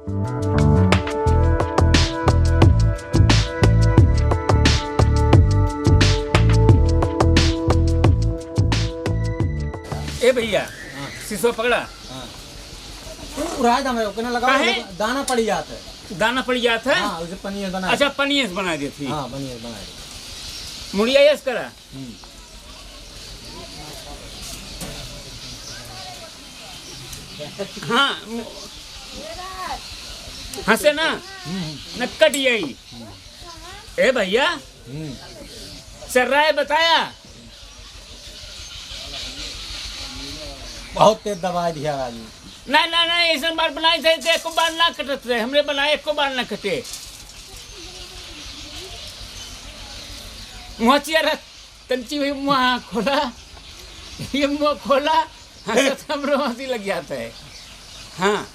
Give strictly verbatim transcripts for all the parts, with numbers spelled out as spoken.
ए भैया, हाँ। सिसवा पकड़ा। हाँ। उ-, उड़ाए दा मेरे, ओके ना लगाओ, काहे? दाना पड़ी जात है। दाना पड़ी जात है? हाँ, उसे पनीर बना अच्छा, दे। पनीर बना देती। हाँ, पनीर बना दे। मुड़िया यस करा। हम्म। हाँ, मु-, हंसे ना, हम्म, हम्म। न कट जाई। हम्म। ए भैया, हम्म। चर्राए बताया। बहुत तेज दबाइ दिया राजू। ना, ना, ना, ऐसन बार बनाए थे, थे, एको बार ना कटत रहे, हमरे बनाए एको बार ना कटे। मुँह चिया रख, तंची हुई मुँह खोला, ये मुँह खोला, हंसत हमरो हंसी लग जात है। हाँ।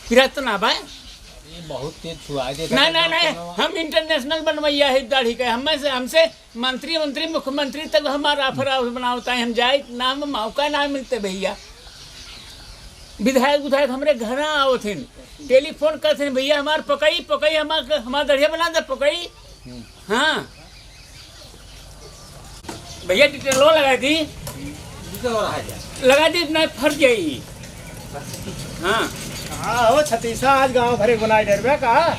पिरात तो ना बा? ये बहुत तेज छुआई देता नहीं, है, नहीं, गाँव नहीं, के नवा। हम international बनवैया है दाढ़ी के, हमें से, हमसे मंत्री, मंत्री, मुख्यमंत्री तक हमारा offer house बनावता है, हम जाए, नाम मौका ना मिलते भैया। विधायक, विधायक हमरे घर आवत हैं, telephone करत हैं, "भैया हमार पकई, पकई, हमार, हमार दढ़िया बना दे पकई।" हम्म। हाँ। भैया, detail लगा दी। Detail लगा दे। लगा दी, नहीं फट जाई। हाँ। हाँ हो छतीसा, आज गाँव भरे बनाए डरबे का?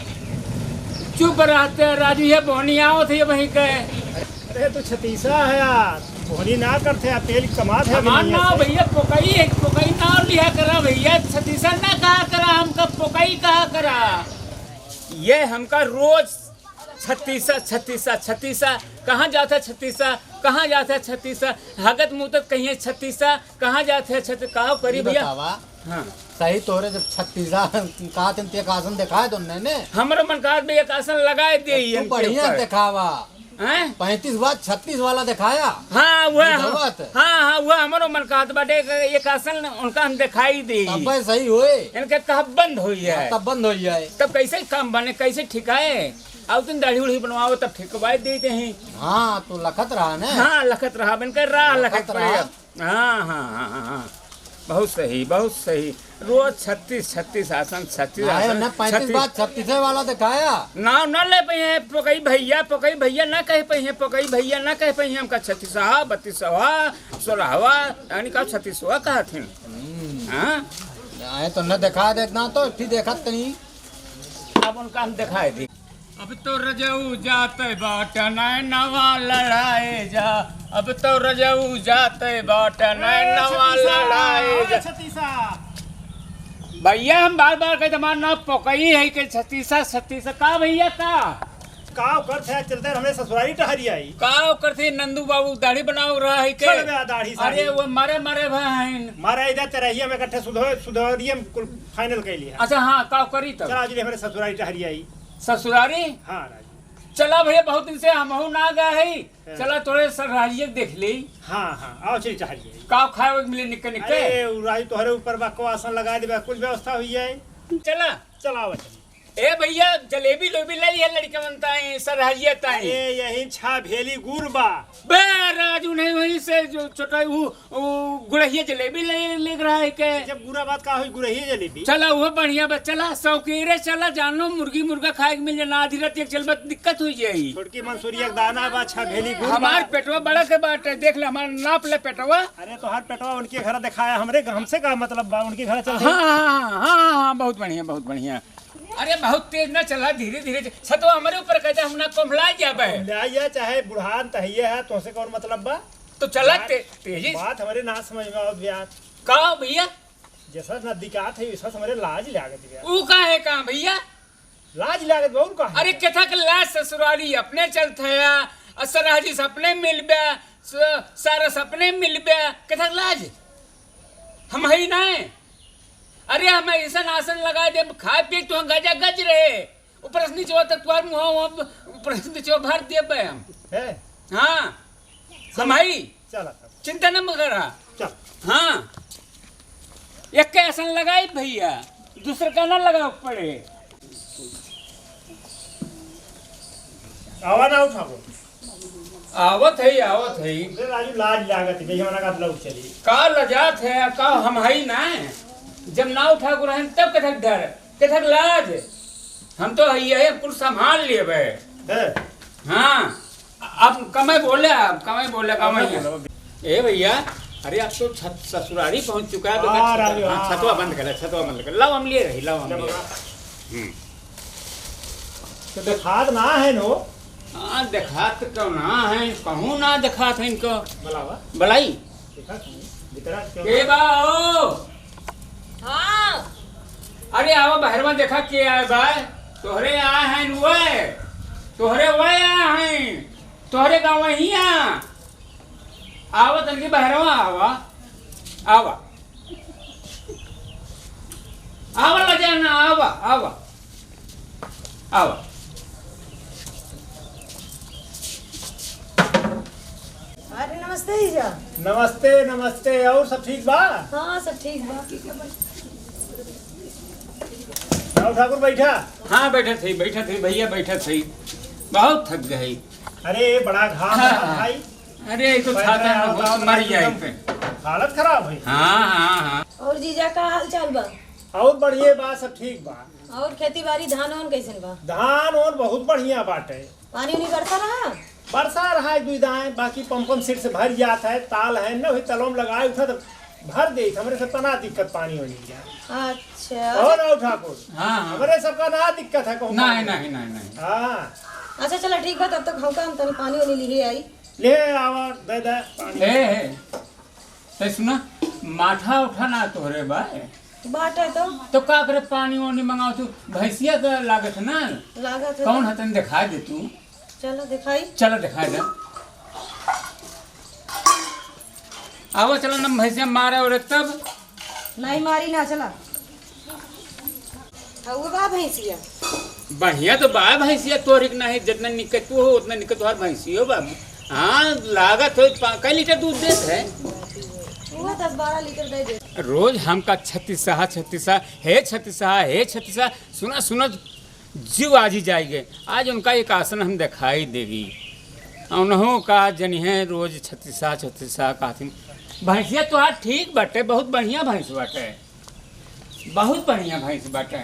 चुप रहते राजू, ये बोहनी आवत है वहीं के। अरे तू छतीसा है यार, बोहनी ना करते यार, तेल कमात है हमार नहीं नाव ऐसे। भैया पोकई है, पोकई नाव लिया करा भैया, छतीसा ना कहा करा, हमका पोकई कहा करा। ये हमका रोज छत्तीसा, छत्तीसा, छत्तीसा, कहाँ जात है छत्तीसा, कहाँ जात है छत्तीसा, हगत मूतत कहिए छत्तीसा, कहाँ जात है छत्तीसा, का करी ई भैया? बतावा, हाँ। सही तोरे जब छत्तीसा कहा थे, ते एक आसन दिखाए दो ने। हमरो मन कहा भी एक आसन लगाए दे तू इनके बढ़िया ऊपर। दिखावा। हैं? पैंतीस बाद छत्तीस वाला दिखाया। हाँ, वह हम, बुझावत। हाँ, हाँ, वह हमरो मन कहत बाटे, एक, एक आसन उनका हम दिखाई दे। तब सही होए। इनके कहा बंद होई है। हाँ, तब बंद होई है। तब कैसे काम बने, कैसे ठिकाए? अब तुम दाढ़ी उढ़ी बनवाओ, तब ठिकवाए देते हैं। हाँ, तो लखत रहा ना। हाँ, लखत रहा, बन कर रहा, लखत लखत रहा। रहा। हाँ, हाँ, हाँ, हाँ, हाँ। बहुत सही, बहुत सही। रोज छत्तीस, छत्तीस आसन, छत्तीस नहीं, आसन, ना, पैंतीस छत्तीस। बाद छत्तीस वाला दिखाया। नाव ना ले पाई हैं, पकई भैया, पकई भैया ना कह पाई हैं, पकई भैया ना कह पाई हैं, हमका छत्तीसवा, बत्तीसवा, सोलहवा, यानी का छत्तीसवा कहत हैं। हम्म। हाँ? आए तो न दिखा देत ना तो, ठीक देखत नहीं। अब उनका हम दिखाए दी। अब तो रजऊ जात बाट नैनवा लड़ाए जा, अब तो रजऊ जात बाट ए, नैनवा छतीसा, लड़ाए ए, जा। छतीसा। भैया, हम बार बार कहते, हमार नाव पोकई है के छतीसा, छतीसा। का भैया, का? का करत है, चलते हमरे ससुरारी टहरी आई। का करत है, नंदू बाबू दाढ़ी बनाओ रहा है के? छोड़ बे, दाढ़ी अरे, साढ़ी। वो मरे, मरे भाई। मरे इधर चरहिया में इकट्ठे सुधो-, सुधोरिया में कुल final कैली है। अच्छा, हाँ, का करी तब? चला, आज हमरे ससुरारी टहरी आई। ससुरारी? हाँ, राजू। चला भैया, बहुत दिन से हमहू ना गए हई। हाँ। चला, तोरे ससुरारिये देख ले। हाँ, हाँ, आओ, चली टहरी आई। का खाए वाए मिले निक्के निक्के? अरे, उ राजू, तोहरे ऊपर बा, को आसन लगा देबे, कुल व्यवस्था हुई जाए। चला। चला, आओ, चली। ए भैया, जलेबी लोबी ले लिया लड़के मन ताई, सरहजिया ताई। अरे, यही छा भेली गुड़ बा। बे राजू, नहीं वहीं से जो छोटा ऊ, ऊ गुड़हिया जलेबी ले, ले रहा है के? जब गुड़ा बात का होई, गुड़हिया जलेबी। चला, वो बढ़िया बा, चला, सौकेरे चला, जानो मुर्गी मुर्गा खाए के मिल जाए, ना आधी रात एक चलबा दिक्कत हो जाई। छोटकी मंसूरिया के दाना बा, छा भेली गुड़ बा। हमार पेटवा बड़ा के बाटे, देख ले, हमार नाप ले पेटवा। अरे, तोहार पेटवा उनके घर दिखाया, हमरे, हमसे का मतलब बा, उनके घर चल। हाँ, हाँ, हाँ, हाँ, हाँ, बहुत बढ़िया, बहुत बढ़िया। अरे, बहुत तेज ना चला, धीरे धीरे च-, छतवा हमरे ऊपर कहते, हम ना कोम्हला जाबे। कोम्हला या चाहे बुढ़ान त हइये है, तोसे कौन मतलब बा? तो चला यार, ते-, तेजी से। बात हमरे ना समझ में आवत बा यार। का भैया? जैसा ना दिखात है, वैसा से हमरे लाज लागत बा यार। ऊ का है का भैया? लाज लागत बा, और का है? अरे, केथा के लाज ससुरारी अपने चलत है, आ सरहजी से अपने मिलबे, स-, सारा से अपने मिलबे, केथा के लाज? हम हई नाय। अरे, हम ऐसन आसन लगा देब, खाए पिए तो हम गजा गज रहे। ऊपर से नीचे तक तुहार मुँह, वहाँ ऊपर से नीचे भर देबे हम। है? हाँ। हम हई। चला तब। चिंता न करा। चल। हाँ। एक के आसन लगाई भैया, दूसरे का ना लगावे पड़े। आवा ना उठाओ। आवत है, आवत है। अरे राजू, लाज लागत है, जैसे मना का लौट चली। का लजात है, का हम हई ना? जब नाव ठाकुर हैं, तब कथक डर, कथक लाज। हम तो हई है, कुल संभाल लेबे। है। हाँ, अब कमे बोले, अब कमे बोले, कमे। ए भैया, अरे आप तो छत, ससुरारी पहुंच चुका है, तो हाँ, छत-, राजू, हाँ, हाँ, छतवा हाँ। बंद कर, छतवा बंद कर। लाओ, हम लिए रही, लाओ, हम लिए रही। हम्म। तो देखात ना है नो। हाँ, देखात तो ना है, कहूँ ना देखात है इनको। बुलावा। बुलाई। देखा तू, भीतरा क्यों? के बा हो? हाँ। अरे आवा बहरवा, देखा के आए बा। तोहरे आए हैं नुए। तोहरे वह आए हैं। तोहरे गाँव ही आ। आवा तनकी बहरवा, आवा। आवा। आवा लजाना, आवा, आवा। आवा। अरे नमस्ते जीजा। नमस्ते, नमस्ते। और सब ठीक बा? हाँ, सब ठीक बा। राव ठाकुर बैठा। हाँ, बैठत है, बैठत है भैया, बैठत है। बहुत थक गए। अरे, बड़ा घाम हाँ, बा हाँ। भाई। अरे, ये तो पैदल छाता में आओ, बहुत आओ, मर एकदम जाए पे। हालत खराब है। हाँ, हाँ, हाँ। और जीजा, का हाल चाल बा? और बढ़िया बा, सब ठीक बा। और खेती बाड़ी, धान वान कैसन बा? धान वान बहुत बढ़िया बाटे। पानी उनी बरसा रहा? बरसा रहा है दुई दाएं, बाकी पंप, पंप सेट से भर जात है, ताल है, न हुई तलों में लगाए उठा तो भर दे, हमरे सबका ना दिक्कत पानी होने का। अच्छा। और आओ ठाकुर, हाँ, हाँ। हमरे सबका ना दिक्कत है कहूँ नहीं, पानी। नहीं, नहीं, नहीं। हाँ। अच्छा, चला ठीक बा, तब तक हमका हम तनी पानी वानी लिहे आई। ले आवा, दे दे पानी। ए, ए, तै सुना, माठा उठा ना तोहरे बा। बाटे तो। तो का करे, पानी वानी मंगाओ तू, भैंसिया का लागत ना। लागत है कौन तो। है, तन दिखाई दे तू। चलो दिखाई। चलो दिखाई दे। आवा चला ना भैंसिया मारे और तब। नहीं मारी ना, चला। हाँ, वो बा भैंसिया। बढ़िया तो बा भैंसिया, तोहरी के नहीं, जितना निकट तू हो, उतना निकट तोहर भैंसियो बा। हाँ, लागत हो, पा-, कै लीटर दूध देत है? वो दस बारह लीटर दे दे। रोज हमका छत्तीसा, छत्तीसा, हे छत्तीसा, हे छत्तीसा, सुना, सुना, जीव आज ही जाएगे। आज उनका एक आसन हम दिखाई देगी। उन्हों का जनिहे रोज छत्तीसा, छत्तीसा कहथिन। भैंसिया तोहार ठीक बाटे, बहुत बढ़िया भैंस बाटे। बहुत बढ़िया भैंस बाटे।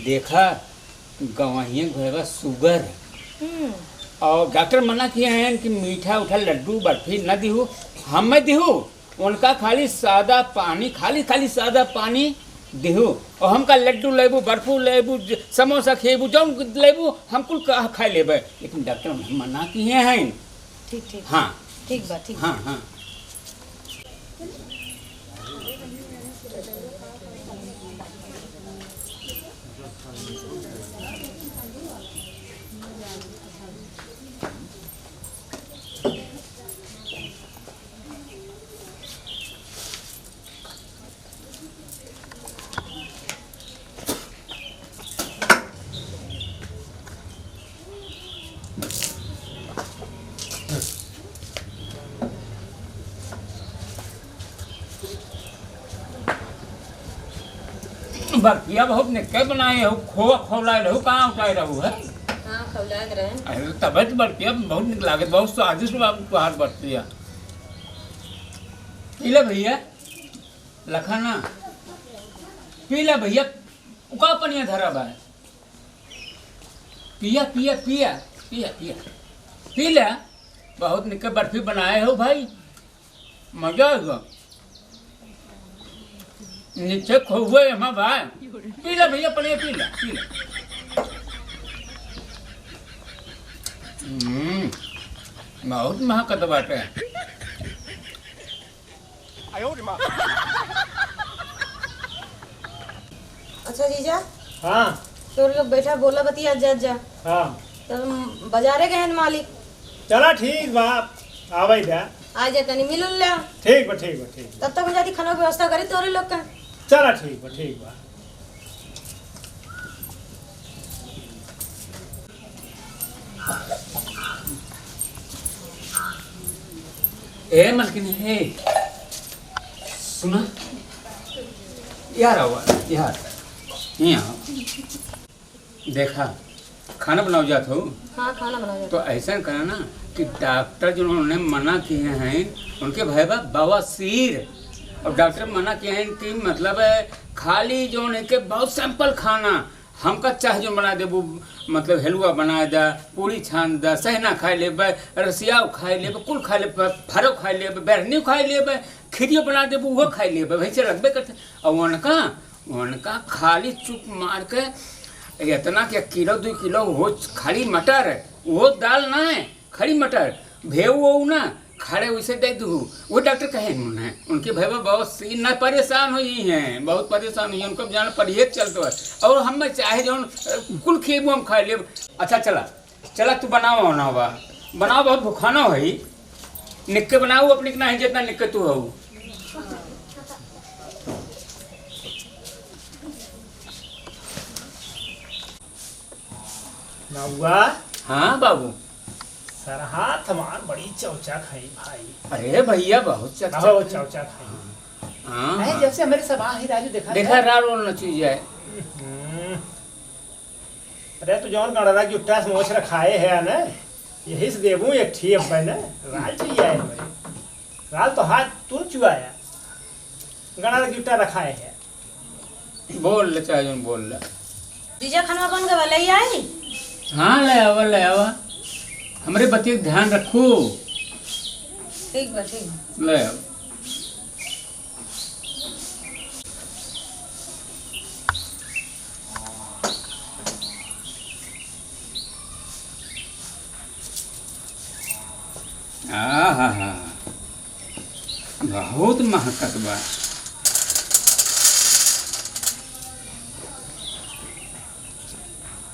देखा, गवहिया घोड़वा सुगर। हम्म। और डॉक्टर मना किए हैं कि मीठा उठा लड्डू बर्फी न दिहू, हमें दिहू, उनका खाली सादा पानी, खाली, खाली सादा पानी दिहू। और हमका लड्डू लेबू, बर्फू लेबू, ज-, समोसा खेबू, जौन लेबू, हम कुल का-, खाए लेबे। लेकिन डॉक्टर मना किए हैं। ठीक, ठीक। हाँ। ठीक बा, ठीक। हाँ, हाँ। बर्फिया बहुत निक्के बनाए हो, खोआ खौलाए रहू, कहाँ उठाए रहू है? हाँ, खौलाए रहे। अरे, तबे तो बर्फिया बहुत निक लागत, बहुत स्वादिष्ट बा तोहार बर्फिया। पी ले भैया। लखा ना, पी ले भैया, उका पनिया धरा बा। पिया, पिया, पिया, पिया, पिया। पी ले, बहुत निके बर्फी बनाए हो भाई, मजा आएगा। नीचे खोए हमा बा, पी ले भैया, पनिया पी ले, पी ले। हम्म, बहुत महकत बाटे। अच्छा जीजा। हाँ। तोर लोग बैठा बोला बतिया जा जा। हाँ। तब बाजारे गए हैं मालिक। चला ठीक बा, आवे जा। आ जा तनी मिल उल ले। ठीक बा, ठीक बा, ठीक बा। तब तक हम जाती खाना की व्यवस्था करी तोरे लोग का। चला ठीक बा, ठीक बा। ए मलकिनी, ए, सुना, यार आवा, यार, यहाँ आओ। देखा, खाना बनाओ जात हो। हाँ, खाना बनाओ जात। तो ऐसा करा ना, कि डॉक्टर जो उन्होंने मना किए हैं, उनके भय बा बवासीर। और डॉक्टर मना किए हैं कि मतलब है, खाली जो उनके बहुत simple खाना, हमका चाहे जो बना देबू, मतलब हलवा बना दा, पूरी छान दा, सहना खाए लेबे, रसियाव खाए लेबे, कुल खाए लेबे, फरो खाए लेबे, बैरनियो खाए लेबे, खिरियो बना देबू, वो खाए लेबे, वैसे लगबे करते। और उनका, उनका खाली चुप मार के इतना के किलो, दो किलो वो खड़ी मटर, वो दाल ना है, खड़ी मटर, भेऊ वो ना, खड़े वैसे दे दू। वो डॉक्टर कहे, "नहीं, उनके भैया बहुत सी-, ना परेशान हुई हैं, बहुत परेशान हुई हैं, उनको जान परहेज चलता है।" और हम में चाहे जौन, अ, कुल खेबू हम खा लेब। अच्छा चला, चला तू बनाओ, बनाओ बा, बनाओ, बहुत भुखाना है, निक्के बनाओ अपने के, नहीं जितना निक्के तू हो। नौआ। हाँ बाबू। सरहा तमार बड़ी चौचा खाई भाई। अरे भैया, बहुत चौचा बहुत खाई। चौचा खाई। हाँ, अरे हाँ। जब से हमरे सब आ ही राजू देखा देखा था। राल वाल न चीज है। हम्म। अरे तू जौन गड़रा जुट्टा से मोछ रखाए है ना, यही से देबू एक ठी अब ना, राल चाहिए है हमरे। राल तो हाथ तू चुआया, गड़रा जुट्टा रखाए है। बोल ले, चाहे जौन बोल ले। जीजा, खाना बन गवा, ले आई? हाँ, ले आवा, ले आवा। हमरे बतिया के ध्यान रखू। ठीक बा, ठीक। ले आवा। आहा हा, बहुत महकत बा।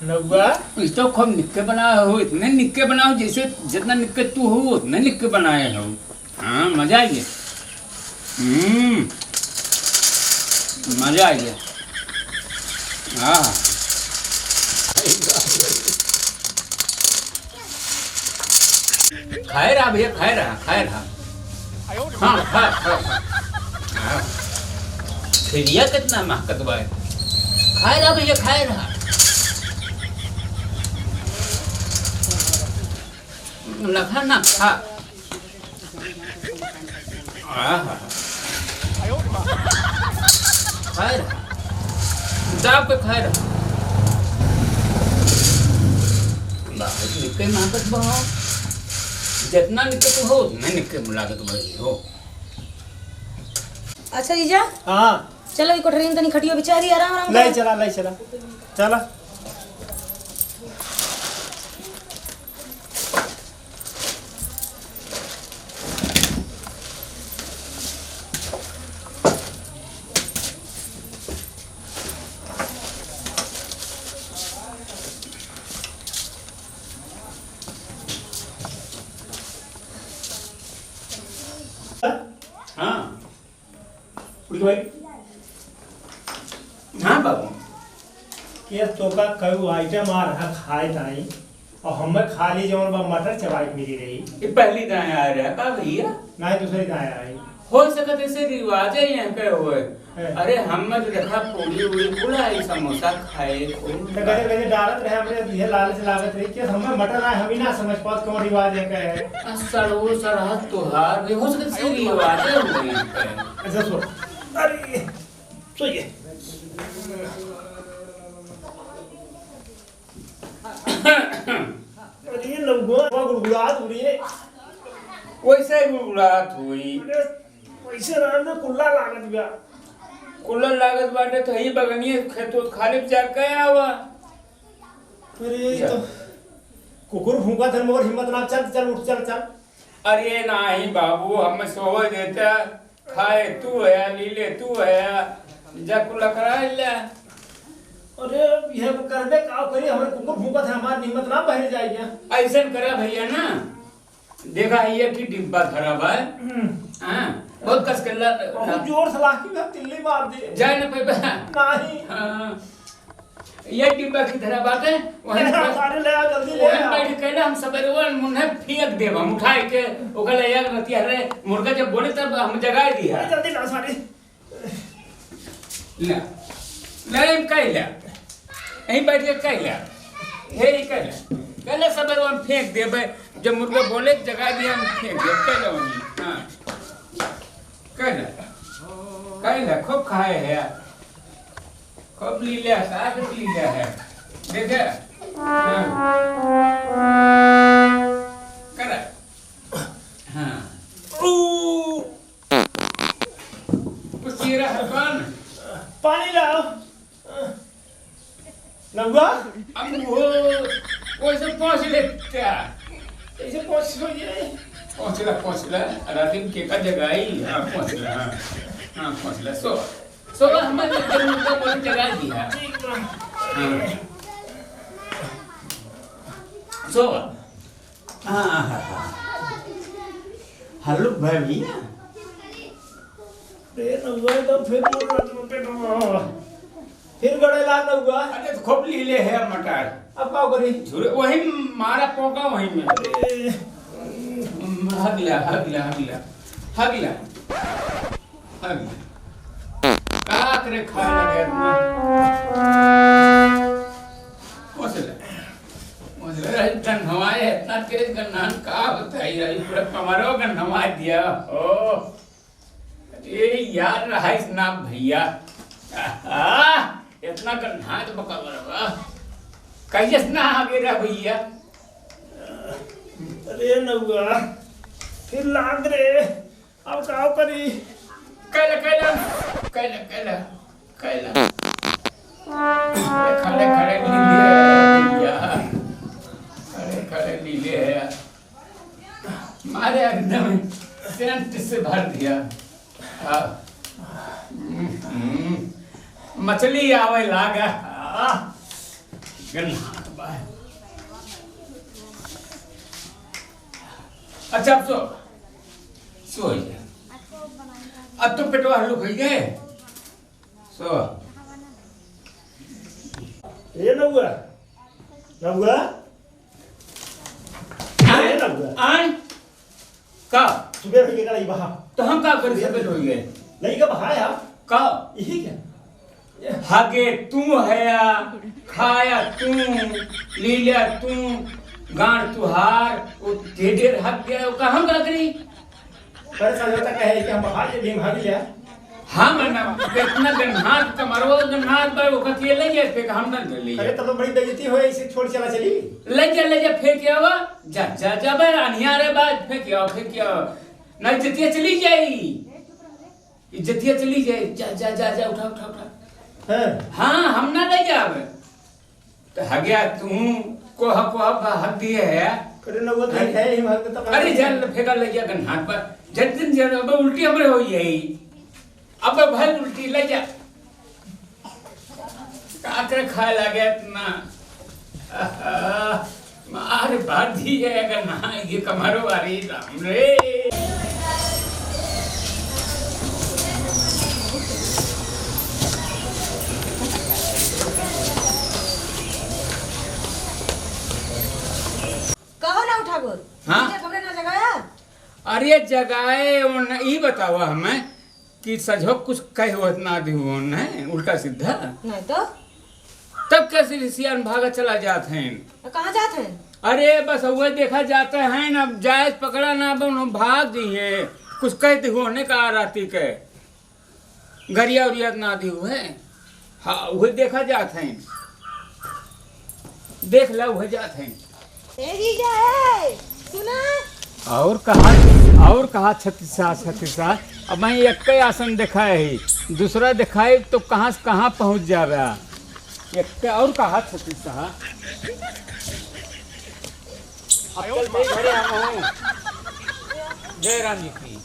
नौआ? ई तो खूब निक्के बनाओ हो, इतने निक्के बनाओ जैसे जितना निक्के तू हो उतने निक्के बनाए हो। हाँ, मजा आ गया। हम्म, मजा आ गया। हाँ। खाए रहा भैया, खाए रहा, खाए रहा। हाँ, खा, खा, खा। हाँ। खिरिया कितना महकत बा। खाए रहा भैया, खाए रहा। लखा ना खा। आहा। खाए रहा। दाब के खाए रहा। बाहर निकल ना बस बा। जितना निकल तो हो, उतना निकल लागत भाई हो। अच्छा जीजा। हाँ। चलो, ई कोठरी में तनी खटियो बिछा दी, आराम, आराम ले करो। चला, ले चला। चला। हाँ। उठ भाई। हाँ बाबू। के तोका कई item आ रहा खाए ताई, और हमें खाली जौन बा मटर चबाई के मिली रही। ये पहली दाएं आ रहा का भैया? नहीं, दूसरी दाएं आई। हो सकत ऐसे रिवाजे यहाँ के हुए। है। अरे, हम तो देखा पूरी उड़ी कुल आई, समोसा खाए खूब। तो गजब गजब डालत रहे, हमरे दिहे लालच लागत रही कि हमें मटर आए, हम ही ना समझ पात कौन रिवाज है, का है। आ, सड़ो सड़हत तोहार, ये हो सकत से रिवाजे हो गए हैं। अच्छा, सो। अरे, सो ये। अरे, लंगुआ, गुड़गुड़ात हो रही है। वैसे ही गुड़गुड़ात हुई। अरे, वैसे रहन में कुल्ला लागत बा। कुल्ला लागत बाटे तो ही बगनिए खेत उत खाली जाके आवा। अरे, जा। तो कुकुर भूंका था, मगर हिम्मत ना, चल, चल, उठ, चल, चल। अरे नाही बाबू, हम सोवे देता, खाए तू है, लीले तू है, जा कुल कराए ले। अरे, ये करबे का करी, हमरे कुकुर भूंकत है, हमार हिम्मत ना बहरे जाए क्या? ऐसन करा भैया ना, देखा है ये की डिब्बा धरा बा है। हम्म। हाँ, बहुत कस के ला-, बहुत जोर से लाठी में तिल्ली मार दे। जाए ना पे बा। नाही। हाँ। ये डिब्बा की तरह बात है, वहीं ले आ, पर, सारे ले आ, जल्दी ले वहीं आ। बैठ के ना हम सबेरे वो मुन्ने फेंक देब, हम उठाए के, ओकर ले आ, रहती है, अरे, मुर्गा जब बोले तब हम जगाए दिया। अरे, जल्दी ला सारे। ले, ले, हम कह ले, यहीं बैठ के कह ले, हे, ये कह ले। कहले सबेरे हम फेंक देबे, जब मुर्गा बोले जगा दिया हम फेंक देबे, कहले वही। हाँ। कहले, कहले, खूब खाए है। खूब लीले, साथ लीले है। देखे? हाँ। करे। हाँ। ऊ। कुछ ये रहा पान? पानी लाओ। नौआ? अब वो, वो ऐसे पहुँच लेता। ऐसे पहुँच हो जाए। पहुँच ला, पहुँच ला। रात दिन के का जगह आई? हाँ, पहुँच ला, हाँ। हाँ, पहुँच ला। सो, सो ला, हमारे जगह, जगह दिया। ठीक बा। हाँ। सो। हाँ, हाँ, हाँ। हेलो भाई भैया। रे नौआ, तो फिर मोर रत में पेट में। फिर गड़े ला नौआ। अरे तो खूब लीले है मटर। अब का करी? झुरे, वही मारा पोका वही में। अरे। हग ला, हग ला, हग ला। हग ला। हग ला। का करे खाए लगे इतना? पहुँच ले। पहुँच ले। रही गन्हवाए, इतना तेज गन्हान का होता है? रही पूरा कमरो गन्हवा दिया। ओ। ए यार, रहाइस ना भैया। आहा, इतना गन्हात बकलवा। कैसे ना आगे रह भैया? अरे नौआ, फिर लाग रे। अब का करी? कैला, कैला, कैला, कैला, कैला। खड़े, खड़े लीले है भैया। खड़े, खड़े लीले है। मारे एकदम सेंट से भर दिया। हाँ। हम्म, हम्म। मछली आवे लागा। हाँ। गन्हात बा। अच्छा, अब सो। सो जा। अब तो पेटवा हल्लुक होइ गए। सो। ए नौआ, नौआ। ए आय, नौआ। आय। का? सुबह होइ गए ना, ई बहा। तो हम का करी, सुबह होइ गए। लइका बहाया। का? यही क्या? हगे तू हया, खाया तू, लीला तू, गांड तुहार, वो ढेर ढेर हग गया, वो का हम का करी? पर समझौता कहे कि हम बहा के भी भाग लिया। हाँ, मैं ना, इतना गन्हात, कमरवा गन्हात बा, ओकर के ले जाए, फेंक हम ना ले अरे, जाए। तब तो बड़ी बेइज्जती होए, इसे छोड़ चला चली। ले जा, ले जा, फेंक आवा, जा, जा, जा, बे, अनियारे बा, फेंक आवा, फेंक आवा। नहीं, इज्जतिया चली जाई। इज्जतिया चली जाए, जा, जा, जा, जा, उठा, उठा, उठा। हैं? हाँ, हम ना ले जावे। तो हग्या तू, कोह, कोह बा, हग दिए है। अरे ना, वो तो है, है, ही भाग तो अरे, जा, फेंका ले जा गन्हात पर। जब दिन जा, अब उल्टी हमरे हो जाई। अब भाई उल्टी ले जा। का करे खाए लागे इतना? आहा, मार बाधी है अगर ना, ये कमरो वाली राम रे। कहो ना उठाबो। हाँ? तुझे खबरें ना जगाया? अरे जगाए, वो न-, ई बतावा हमें। कि सजो कुछ कह होत ना दिहु होन है, उल्टा सीधा। नहीं तो? तब कैसे सियान भागा चला जात हैं? तो कहाँ जात हैं? अरे बस वह देखा जाता है ना, अब जायज पकड़ा ना, अब उन्हों भाग दिए, कुछ कह दिहु होने का राती के, गरिया उरिया ना दिहु है। हाँ, वह देखा जात हैं, देख ला, वह जात हैं। ए जीजा, ए, सुना। और कहा, और कहा छत्तीसा, छत्तीसा, अब मैं एक आसन दिखाए ही, दूसरा दिखाए तो कहाँ से कहाँ पहुँच जावे। एक और कहा छत्तीसा, अब चल भाई घरे हम हूँ। जय राम जी की।